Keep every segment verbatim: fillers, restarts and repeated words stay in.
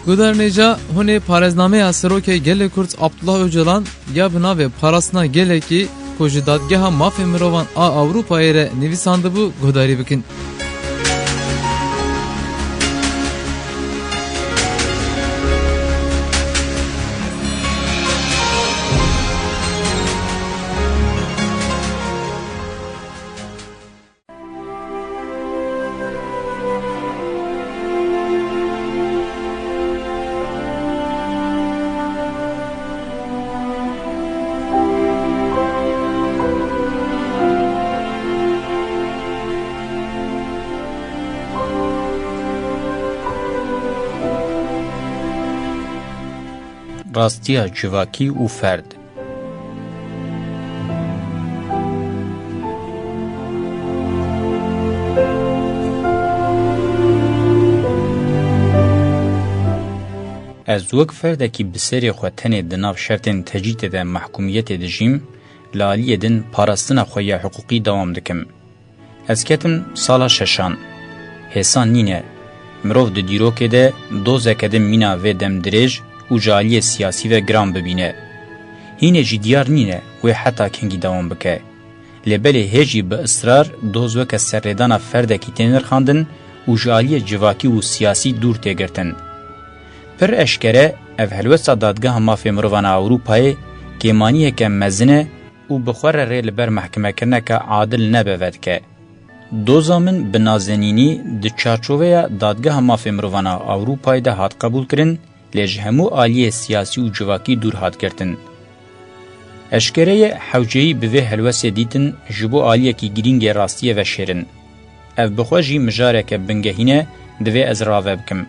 Guhdarên hêja, hûn ê parêznameya Serokê Gelê Kurd Abdullah Ocalan ya bi navê Parastina Gelekî ku ji Dadgeha Mafê Mirovan a Ewropayê re nivîsandibû guhdarî bikin. Rastiya civakî û ferd. Ez wek ferdekî bi serê xwe tenê di nav şertên tecrîdê de mehkûmiyetê dijîm, li aliyê din parastina xwe ya hiqûqî dewam dikim. Ez ketim sala şeşan. Hêsan nîne. Mirov di dîrokê de dozeke din mîna vê demdirêj û ji aliyê siyasî ve giran bibîne. Hînê jî diyar nîne wê heta kengî dewam bike. Lê belê hê jî bi israr doz weke serrêdana ferdekî tê nirxandin û ji aliyê civakî û siyasî dûr tê girtin. Pir eşkere ev helwesta Dadgeha Mafê Mirovan a Ewropayê kêmaniyeke mezin e û bi xwe re rê li ber mehkemekirineke adil nebe vedike. Doza min bi nazenînî di çarçoveya Dadgeha Mafê Mirovan a Ewropayê de hat qebûlkirin, lê ji hemû aliyê siyasî û civakî dûr hat girtin. Eşkere ye hewceyî bi vê helwestê dîtin ji bo aliyekî girîng ê rastiyê veşêrin. Ev bi xwe jî mijareke bingehîn e, divê ez rave bikim.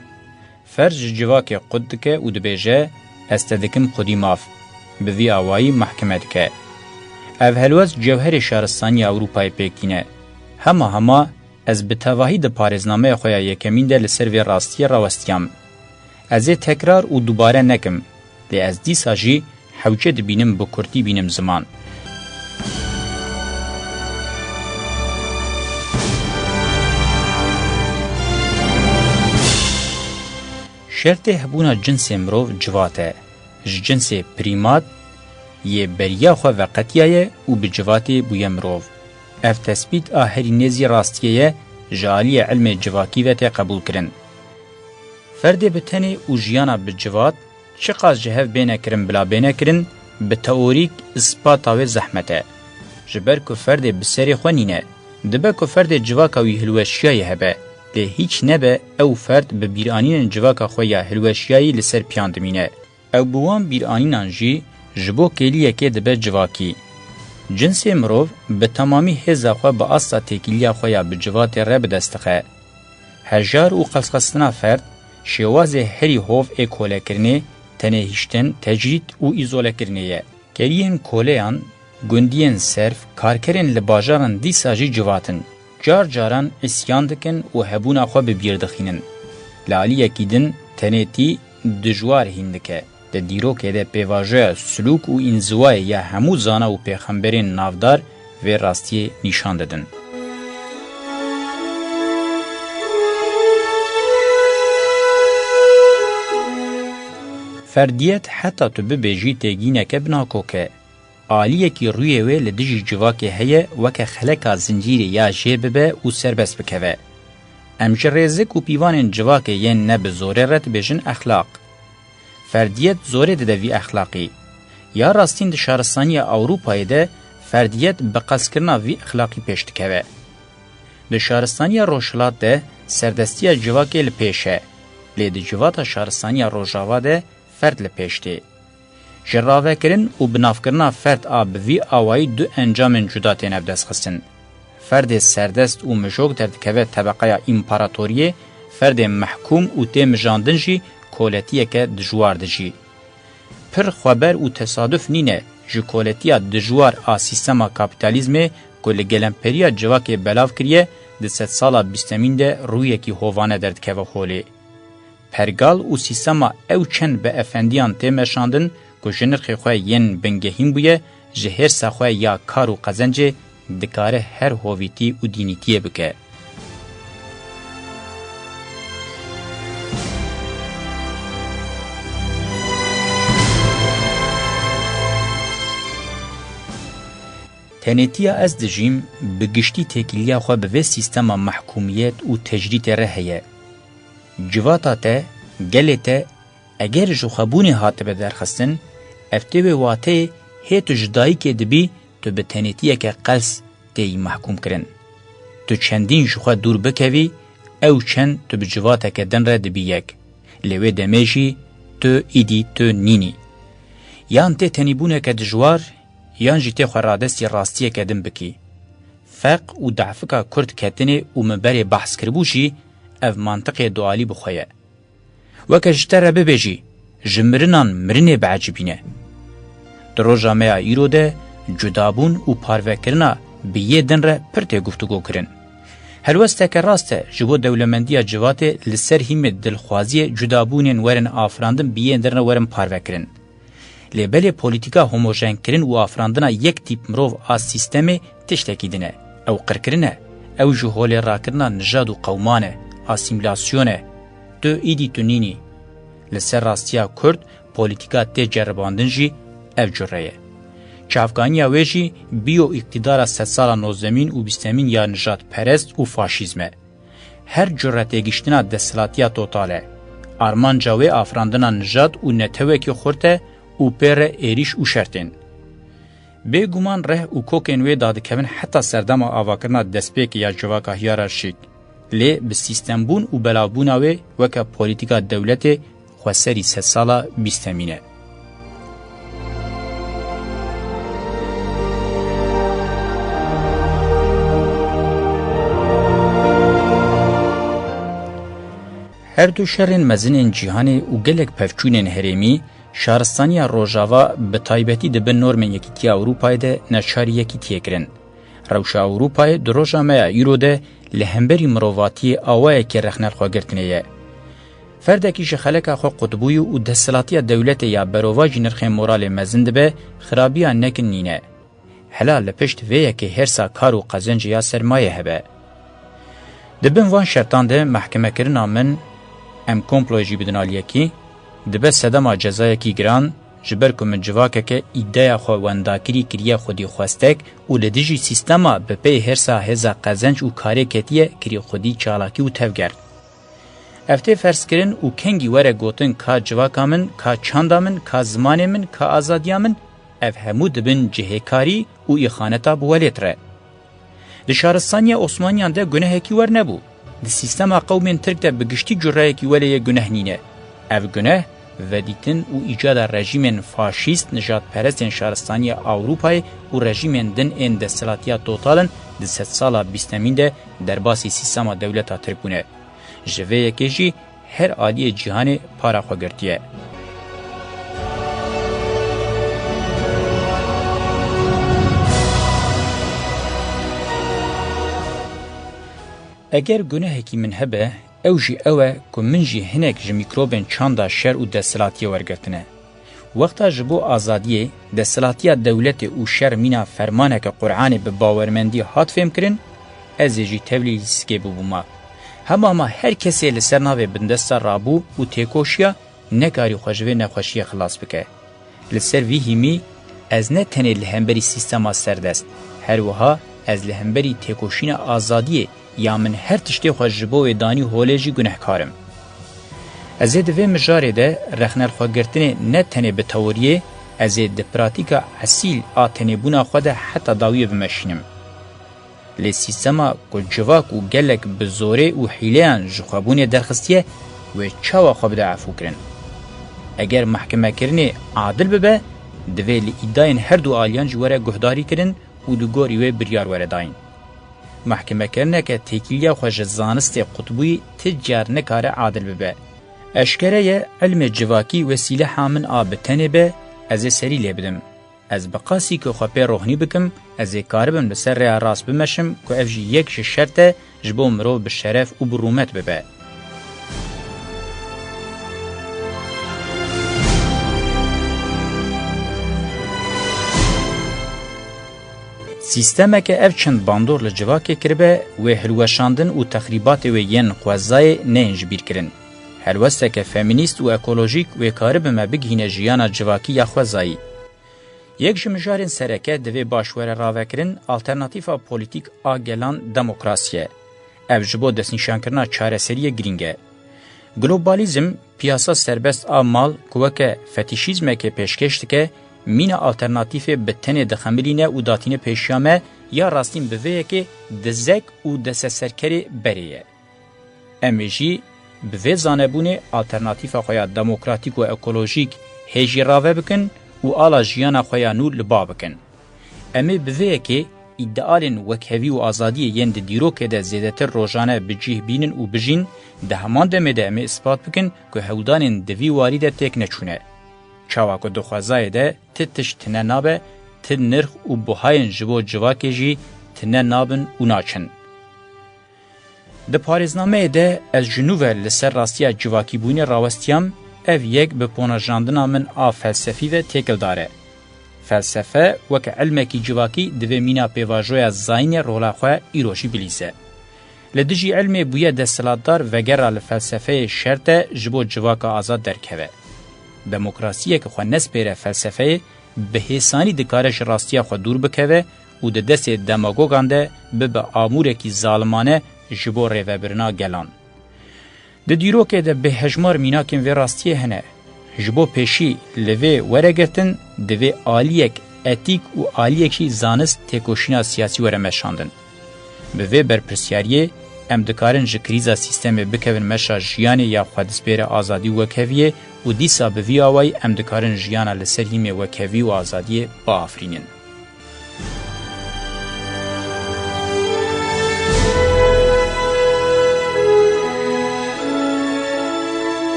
Ferd ji civakê qut dike û dibêje, ez te dikim xwedî maf. Bi vî awayî mehkime dike. Ev helwest cewherê şaristaniya Ewropayê pêk tîne. Hema hema ez bi tevahî di parêznameya xwe ya yekemîn de li ser vê rastiyê rawestiyam. Ez ê tekrar û dubare nekim, lê ez dîsa jî hewce dibînim bi kurtî bînim ziman. Şertê hebûna cinsê mirov civat e. Ji cinsê prîmat yê beriya xwe veqetiyaye û bi civatê bûye mirov. Ev tespît a herî nêzî rastiyê ye, ji aliyê ilmê civakî ve tê qebûlkirin. Ferdê bi tenê û jiyana bi civat, çiqas ji hev bêne kirin bila bêne kirin, bi teorîk ispata wê zehmet e. Ji ber ku ferdê bi serê xwe nîne, dibe ku ferdê civaka wî hilweşiyayê hebe, lê hîç nebe ew ferd bi bîranînên civaka xwe ya hilweşiyayî li ser piyan dimîne. Ew bi wan bîranînan jî ji bo kêliyekê dibe civakî. Cinsê mirov bi temamî hêza xwe bi asta têkiliya xwe ya bi civatê re bi dest dixe. Hejar û qelxistina ferd, şêwazê herî hov ê kolekirinê, tenêhiştin, tecrîd û îzolekirinê ye. Keriyên koleyan, gundiyên serf, karkerên li bajaran dîsa jî civat in. Car caran îsyan dikin û hebûna xwe bi bîr dixînin. Li aliyekî din tenêtî dijwar hîn dike. Di dîrokê de pêvajoya silûk û înziwayê ya hemû zana û pêxemberên navdar vê rastiyê nîşan didin. Ferdiyet heta tu bibêjî têgîneke binakok e. Aliyekî rûyê wê li dijî civakê heye weke xeleka zincîrê ya jê bibe û serbest bikeve. Em ji rêzik û pîvanên civakê yên ne bi zorê re dibêjin exlaq. Ferdiyet zorê dide vî exlaqî. Ya rastîn di şaristaniya Ewropayê de ferdiyet bi qezkirina vî exlaqî pêş dikeve. Di şaristaniya Rojhilat de serdestiya civakê li pêş e, lê di civata şaristaniya Rojava de ferd li pêş tê. Ji ravekirin û binavkirina ferd a bi vî awayî du encamên cuda têne bidestxistin. Ferdê serdest û mijok derdikeve tebeqeya împaratoriyê, ferdê mehkûm û tê mijandin jî koletiyeke dijwar dijî. Pir xweber û tesaduf nîne ji koletiya dijwar a sîstema kapîtalîzmê ku li gelemperiya civakê belav kiriye, di sedsala bîstemîn de rûyekî hovane derdikeve holê. Pergal û sîstema ew çend bi efendiyan tê meşandin ku ji nirxê xwe yên bingehîn bûye, ji hêrsa xwe ya kar û qezencê dikare her hovîtî û dînîtiyê bike. Tenêtiya ez dijîm, bi giştî têkiliya xwe bi vê sîstema mehkûmiyet û tecrîtê re heye. Civata te, gelê te, eger ji xwebûnê hatibe derxistin, ev tê wê wateyê hê tu ji dayikê dibî, tu bi tenêtiyeke qels têyî mehkûm kirin. Tu çendîn ji xwe dûr bikevî, ew çend tu bi civateke din re dibî yek. Lê wê demê jî tu îdî tu nînî. Yan tê tenîbûneke dijwar, yan jî tê xwe radestî rastiyeke din bikî. Ferq û dehfika kurt ketinê û min berê behs kiribû jî ev mantiqê dualî bi xwe ye. Weke ji te re bibêjî, ji mirinan mirinê biecibîne. Di roja me ya îro de cudabûn û parvekirina bi yê din re pir tê guftûgo kirin. Helwesteke rast e, ji bo dewlemendiya civatê li ser hîmê dilxwaziyê cudabûnên werin afirandin bi yên din re werin parvekirin. Lê belê polîtîka homojenkirin û afirandina yek tîp mirov a sîstemê tiştekî din e. Ew qirkirin e. Ew ji holê rakirina nijad û qewman e, asîmîlasyon e. Tu îdî tu nînî. Li ser rastiya Kurd polîtîka tê ceribandin jî ev cure ye. Çavkaniya wê jî bîyo îqtîdara sedsala nozdemîn û bîstemîn ya nijadperest û faşîzm e. Her cure têgiştina desthilatiya total e. Armanca wê afirandina nijad û netewekî xurt e û pê re êrîş û şer tên. Bêguman reh û kokên wê dadikevin heta serdema avakirina destpêkê ya civaka hiyerarşîk. Lê bi sîstembûn û belavbûna wê weke polîtîka dewletê xweserî sedsala bîstemîn e. Her du şerên mezin ên cîhanê û gelek pevçûnên herêmî, şaristaniya Rojava bi taybetî di bin normên Yekîtiya Ewropayê de neçarî yekîtiyê kirin. Rewşa Ewropayê di roja me ya îro de li hemberî mirovatiyê awayekî rexnelxwegirtinê ye. Ferdekî ji xeleka xwe qutbûyî û desthilatiya dewletê ya berovajî nirxên moralê mezin dibe, xirabiya nekin nîne. Hela li pişt vê yekê hêrsa kar û qezencê ya sermayê hebe. Di bin van şertan de mehkemekirina min, em komployê jî bidin aliyekî, dibe sedema cezayekî giran, ji ber ku min civakeke îdeya xwe wendakirî kiriye xwedî xwestek û li dijî sîstema bi pey hêrsa hêza qezenc û karê ketiye kirî xwedî çalakî û tevger. Ev tê ferzkirin û kengî were gotin ka civaka min, ka çanda min, ka zimanê min, ka azadiya min, ev hemû dibin cihêkarî û îxaneta bi welêt re. Di şaristaniya Osmaniyan de gunehekî wer nebû. Di sîstema qewmên Tirk de bi giştî cureyekî welê yê guneh nîne. Ev guneh, vedîtin û îcada rejîmên faşîst nijadperestên şaristaniya Ewropayê û rejîmên din ên desthilatiya total in di sedsala bîstemîn de derbasî sîstema dewleta Tirk bûne. Ji vê yekê jî her aliyê cîhanê para xwe girtiye. Eger gunehekî min hebe, ew jî ew e ku min jî hinek ji mîkrobên çanda şer û desthilatiyê wergirtine. Wexta ji bo azadiyê, desthilatiya dewletê û şer mîna fermaneke Quranê bi bawermendî hat fêmkirin, ez ê jî tevlî lîstikê bibûma. Hema ma her kesê li ser navê bindesta rabû û têkoşiya, nekarî xwe ji vê nexweşiyê xilas bike. Li ser vî hîmî, ez ne tenê li hemberî sîstema serdest, her wiha ez li hemberî têkoşîna azadiyê ya min her tiştê xwe ji bo wê danî holê jî gunehkar im. Ez ê di vê mijarê de rexnelxwegirtinê ne tenê bi teoriyê, ez ê di pratîka esîl a tenêbûna xwe de heta dawiyê bimeşînim. Lê sîstema ku civak û gelek bi zorê û hîleyan ji xwebûnê derxistiye, wê çawa xwe bide efûkirin? Eger mehkemekirinê adil bibe, divê li îdayên her du aliyan jî were guhdarî kirin û li gorî wê biryar were dayîn. Mehkemekirineke têkiliya xwe ji zanistê qutbûyî ti car nikare adil bibe. Eşkere ye, ilmê civakî wesîleha min a bi tenê be, ez ê serî lê bidim. Ez bi qasî ku xwe pê rohnî bikim, ez ê karibim li ser rêya rast bimeşim ku ev jî yek ji şert e ji bo mirov bi şeref û bi rûmet bibe. Sîstemeke ev çend bandor li civakê kiribe, wê hilweşandin û texrîbatê wê yên xwezayê neyên ji bîr kirin. Helwesteke femînîst û ekolojîk wê karibe me bigihîne jiyana civakî ya xwezayî. Yek ji mijarên sereke divê baş were ravekirin, alternatîfa polîtîk a gelan demokrasî ye. Ev ji bo destnîşankirina çareseriyê girîng e. Globalîzm, piyasa serbest a mal ku weke fetîşîzmekê pêşkêş dike, mîna alternatîfê bi tenê dixemilîne û datîne pêşiya me, ya rastîn bi vê yekê dizek û desteserkerê berê ye. Em ê jî bi vê zanebûnê alternatîfa xwe ya demokratîk û ekolojîk hê jî rave bikin û ala jiyana xwe ya nû li ba bikin. Em ê bi vê yekê îdealên wekhevî û azadiyê yên di dîrokê de zêdetir rojane bi cih bînin û bijîn, di heman demê de em ê ispat bikin ku hewldanên di vî warî de têk neçûne. Çawa ku di xwezayê de ti tişt tune nabe, ti nirx û buhayên ji bo civakê jî tune nabin û naçin. Di parêznameyê de ez ji nû ve li ser rastiya civakîbûnê rawestiyam, ev yek bi ponajandina min a felsefî ve têkildar e. Felsefe weke ilmekî civakî divê mîna pêvajoya zayînê rola xwe îro jî bilîze. Li dijî ilmê bûye desthilatdar vegera li felsefeyê şert e ji bo civaka azad derkeve. Demokrasiyeke xwe nespêre felsefeyê, bi hêsanî dikare ji rastiya xwe dûr bikeve û di destê demagogan de bibe amûrekî zalimane ji bo rêvebirina gelan. Di dîrokê de bêhejmar mînakên vê rastiyê hene. Ji bo pêşî li vê were girtin, divê aliyek etîk û aliyek jî zanist têkoşîna siyasî were meşandin. Bi vê berpirsyariyê em dikarin ji krîza sîstemê bikevin meşa jiyanê ya xwedizpêre azadî û wekheviyê û dîsa bi vî awayî em dikarin jiyana li ser hîmê wekhevî û azadiyê biafirînin.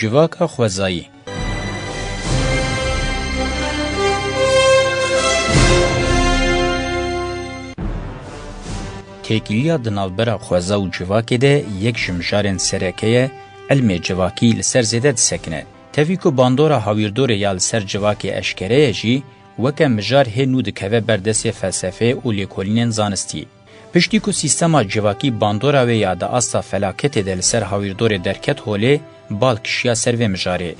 Civaka xwezayî. Têkiliya di navbera xweza û civakê de yek ji mijarên sereke ye, ilmê civakî li ser zêde disekine. Tevî ku bandora hawîrdorê ya li ser civakê eşkere ye jî, weke mijar hê nû dikeve ber destê felsefeyê û lêkolînên zanistî. Piştî ku sîstema civakî bandora wê ya di asta felaketê de li ser hawîrdorê derket holê, bal kişiya ser vê mijarê.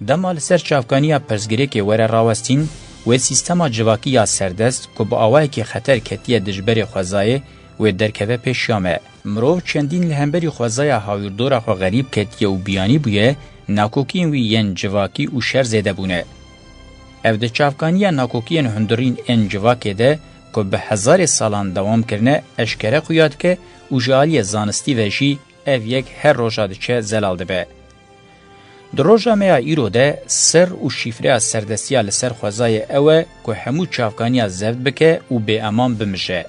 Dema li ser çavkaniya pirsgirêkê were rawestîn, wê sîstema civakî ya serdest ku bi awayekî xeter ketiye dijberê xwezayê, wê derkeve pêşiya me. Mirov çendîn li hemberî xwezaya hawîrdora xwe xerîb ketiye û biyanî bûye, nakokiyên wî yên civakî û şer zêde bûne. Ev di çavkaniya nakokiyên hundirîn ên civakê de ku bi hezarê salan dewam kirine, eşkere xuya dike û ji aliyê zanistî ve jî ev yek her roja diçe zelal dibe. Di roja me ya îro de sir û şîfreya serdestiya li ser xwezayê ew e ku hemû çavkaniya zeft bike û bêeman bimije.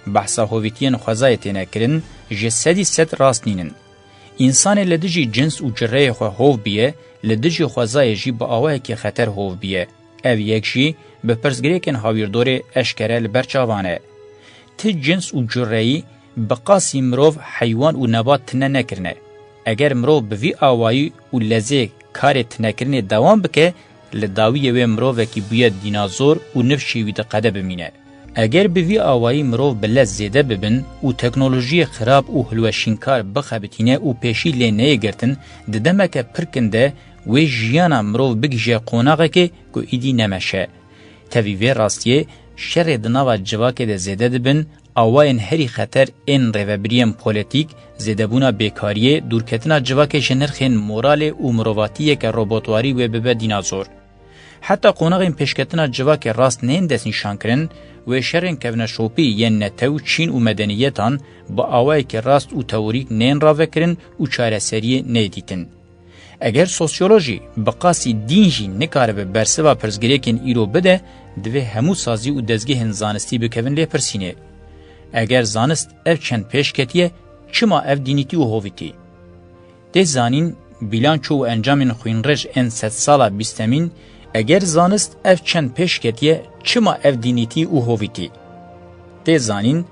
Behsa hovîtiyên xwezayê têne kirin, ji sedî sed rast nînin. Însanê li dijî cins û cureyê xwe hov biye, li dijî xwezayê jî bi awayekî xeter hov biye. Ev yek jî bi pirsgirêkên hawîrdorê eşkere li ber çavan e. Ti cins û cureyî bi qasî mirov, heywan û nebat tune nekirine. Eger mirov bi vî awayî û lezê karê tunekirinê dewam bike, li dawiyê wê mirovekî bûye dînazor û nifşê wî diqede bimîne. Eger bi vî awayî mirov bi lez zêde bibin û teknolojiyê xirab û hilweşînkar bixebitîne û pêşî lê neyê girtin, di demeke pir kin de wê jiyana mirov bigihîje qonaxekê ku îdî nemeşe. Tevî vê rastiyê, şerê di nava civakê de zêde dibin, awayên herî xeter ên rêvebiriyên polîtîk, zêdebûna bêkariyê, dûrketina civakê ji nirxên moralê û mirovatiyê ke robotwarî wê bibe dînazor. Heta qonaxên pêşketina civakê rast nên destnîşankirin, wê şerên kevneşopî yên netew, çîn û medeniyetan bi awayekî rast û teorîk nên ravekirin û çareseriyê neyê dîtin. Eger sosyolojî, bi qasî dîn jî nikaribe bersiva pirsgirêkên îro bide, divê hemû sazî û dezgehên zanistî bikevin lêpirsînê. Eger zanist ev çend pêş ketiye, çima ev dînîtî û hovîtî? Tê zanîn, bîlanço û encamên xwînrêj ên sedsala bîstemîn, eger zanist ev çend pêş ketiye, çima ev dînîtî û hovîtî? Tê zanîn,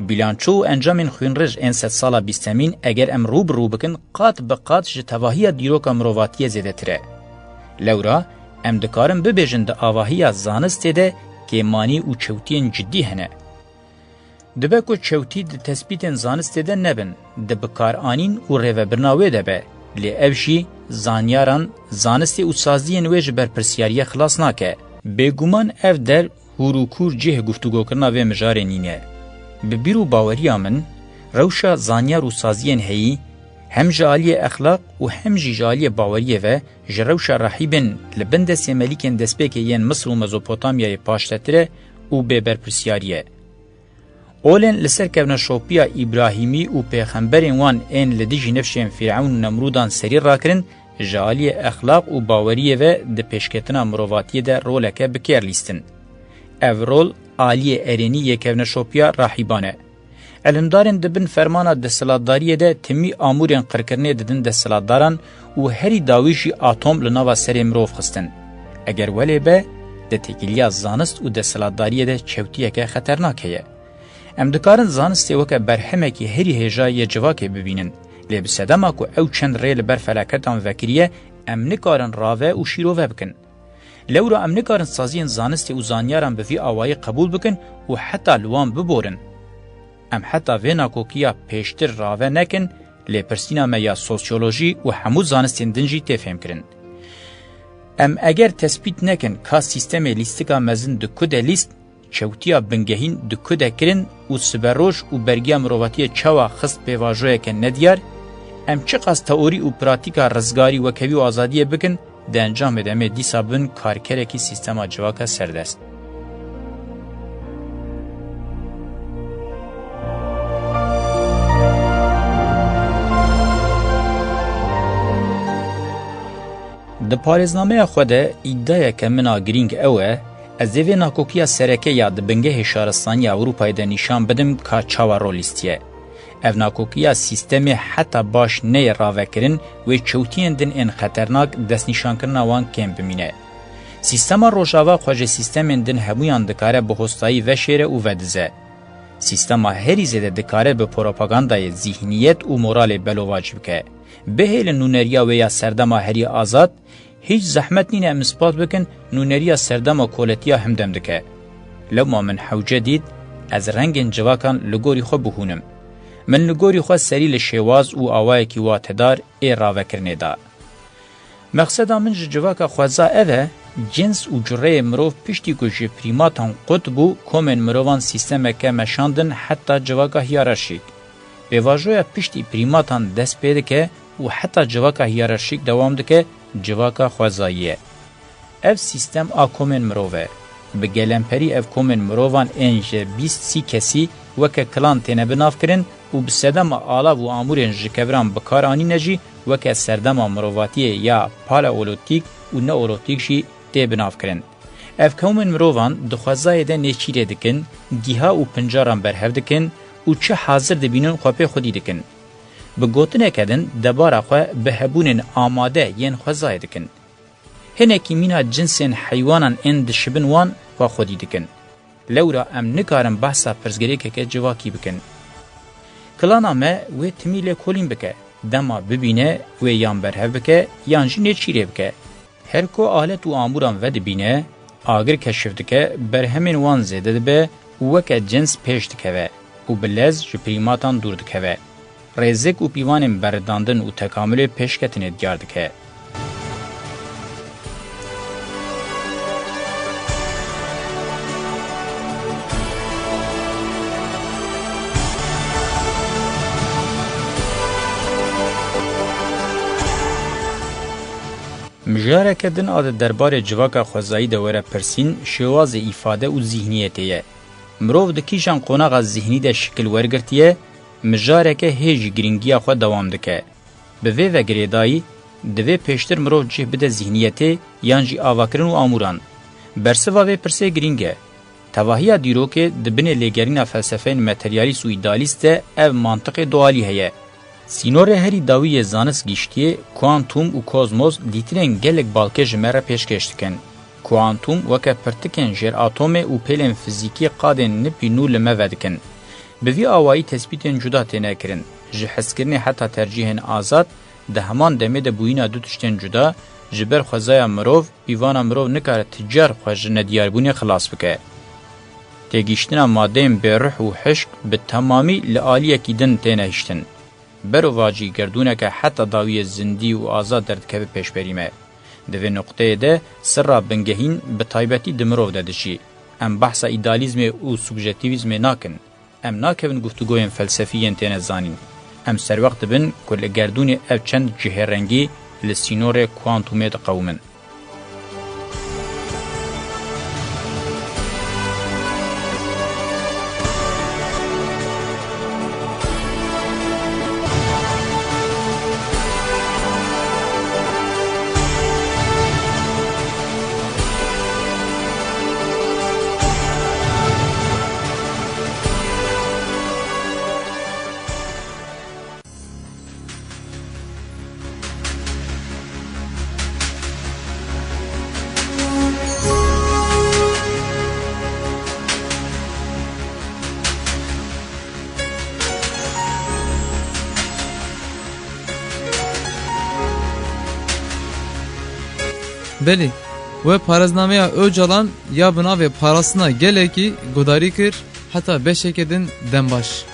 bîlanço û encamên xwînrêj ên sedsala bîstemîn eger em rû bi rû bikin, qat bi qat ji tevahiya dîroka mirovatiyê zêdetir e. Lewra Em dikarin bibêjin di avahiya zanistê de kêmanî û çewtiyên cidî hene. Dibe ku çewtî di tespîtên zanistê de nebin, di bikaranîn û rêvebirina wê de be, lê ev jî zanyaran, zanistê û saziyên wê ji berpirsiyariyê xilas nake. Bêguman ev der hûr û kûr cihê guftûgokirina vê mijarê nîne. Bi bîr û baweriya min, rewşa zanyar û saziyên heyî, hem ji aliyê exlaq û hem jî ji aliyê baweriyê ve ji rewşa rahîbên li bin destê melîkên destpêkê yên Misir û Mezopotamyayê paştetir e û bê berpirsiyarî ye. Olên li ser kevneşopiya Îbrahîmî û pêxemberên wan ên li dijî nifşên Fîrewn û Nemrûdan serî rakirin, ji aliyê exlaq û baweriyê ve di pêşketina mirovatiyê de roleke bi kêr lîstin. Ev rol aliyê erênî yê kevneşopiya rahîban e. Elimdarên di bin fermana desthilatdariyê de timî amûrên qirkirinê didin desthilatdaran û herî dawî jî atom li nava serê mirov xistin. Eger welê be, di têkiliya zanist û desthilatdariyê de çewtiyeke xeternak heye. Em dikarin zanistê weke berhemekî herî hêja yê civakê bibînin, lê bi sedema ku ew çend rê li ber felaketan vekiriye, em nikarin rave û şîrove bikin. Lewra em nikarin saziyên zanistê û zanyaran bi vî awayî qebûl bikin û heta li wan biborin. Em heta vê nakokiya pêştir rave nekin, lêpirsîna me ya sosyolojî û hemû zanistên din jî tê fêmkirin. Em eger tespît nekin ka sîstemê lîstika mezin di ku de lîst, çewtiya bingehîn di ku de kirin û siberoj û bergiya mirovatiyê çawa xist pêvajoyeke nediyar, em çiqas teorî û pratîka rizgarî, wekhevî û azadiyê bikin, di encamê de em ê dîsa bin karkerekî sîstema civaka serdest. Di parêznameya xwe de îdayeke min a girîng ew e, ez ê vê nakokiya sereke ya di bingehê şaristaniya Ewropayê de nîşan bidim ka çawa rol lîstiye. Ev nakokiya sîstemê heta baş neyê ravekirin, wê çewtiyên din ên xeternak destnîşankirina wan kêm bimîne. Sîstema Rojava xwe ji sîstemên din hemûyan dikare bi hostayî veşêre û vedize. Sîstema herî zêde dikare bi propagandayê zîhniyet û moralê belovac bike. Bihêlin nûneriya wê ya serdema herî azad, hîç zehmet nîne em ispat bikin, nûneriya serdema koletiya himdem dike. Lewma min hewce dît, ez rengên civakan li gorî xwe bihûnim. Min li gorî xwe serî li şêwaz û awayekî watedar ê ravekirinê da. Mexseda min ji civaka xweza ev e, cins û cureyê mirov piştî ku ji prîmatan qut bû, komên mirovan sîstemeke meşandin heta civaka hiyerarşîk. Pêvajoya piştî prîmatan dest pê dike û heta civaka hiyerarşîk dewam dike, civaka xwezayî ye. Ev sîstem a komên mirov e. Bi gelemperî ev komên mirovan ên ji bîst sî kesî weke klan têne binavkirin û bi sedema alav û amûrên ji keviran bi kar anîne jî weke serdema mirovatiyê ya paleolotîk û neolotîk jî tê binavkirin. Ev komên mirovan di xwezayê de nêçîrê dikin, giha û pincaran berhev dikin û çi hazir dibînin xwe pê xwedî dikin. Bi gotineke din debara xwe bi hebûnên amade yên xwezayê dikin. Hinekî mîna cinsên heywanan ên dişibin wan xwe xwedî dikin. Lewra em nikarin behsa pirsgirêkeke civakî bikin. Klana me wê timî lêkolîn bike, dema bibîne wê yan berhev bike yan jî nêçîrê bike. Her ku alet û amûran vedibîne, agir keşif dike, berhemên wan zêde dibe û weke cins pêş dikeve û bi lez ji prîmatan dûr dikeve. Rêzik û pîvanên berridandin û tekamulê pêşketinê diyar dike. Mijareke din a di derbarê civaka xwezayî de were pirsîn, şêwazê îfade û zîhniyetê ye. Mirov di kîjan qonaxa zîhnî de şikil wergirtiye, mijareke hê jî girîngiya xwe dewam dike. Bi vê ve girêdayî, divê pêştir mirov cih bide zîhniyetê yan jî avakirin û amûran. Bersiva vê pirsê girîng e. Tevahiya dîrokê di binê lêgerîna felsefeyên materyalîst û îdealîst de ev mantiqê dualî heye. Sînorê herî dawî yê zanist giştiyê, kuantum û kozmos dîtinên gelek balkêş ji me re pêşkêş dikin. Kuantum weke pirtikên jêratomê û pêlên fizîkî qadên nipî nû li me vedikin. Bi vî awayî tespîtên cuda têne kirin. Ji hezkirinê heta tercîhên azad, di heman demê de bûyîna du tiştên cuda, Ji ber xwezaya mirov, pîvana mirov nikare ti car xwe ji nediyarbûnê xilas bike. Têgihiştina madeyên bêruh û hişk bi temamî li aliyekî din têne hiştin. Berovajî gerdûneke heta dawiyê zindî û azad derdikeve pêşberî me. Di vê nuqteyê de sirra bingehîn bi taybetî di mirov de dijî. Em behsa îdealîzmê û subjektîvîzmê nakin. Em nakevin guftûgoyên felsefî yên têne zanîn. Em serwext dibin ku li gerdûnê ev çend cihêrengî li sînorê kuantumê diqewimin. Belê, we parêznameya Ocalan ya bi navê Parastina Gelekî guhdarî kir, heta beşeke din dem baş.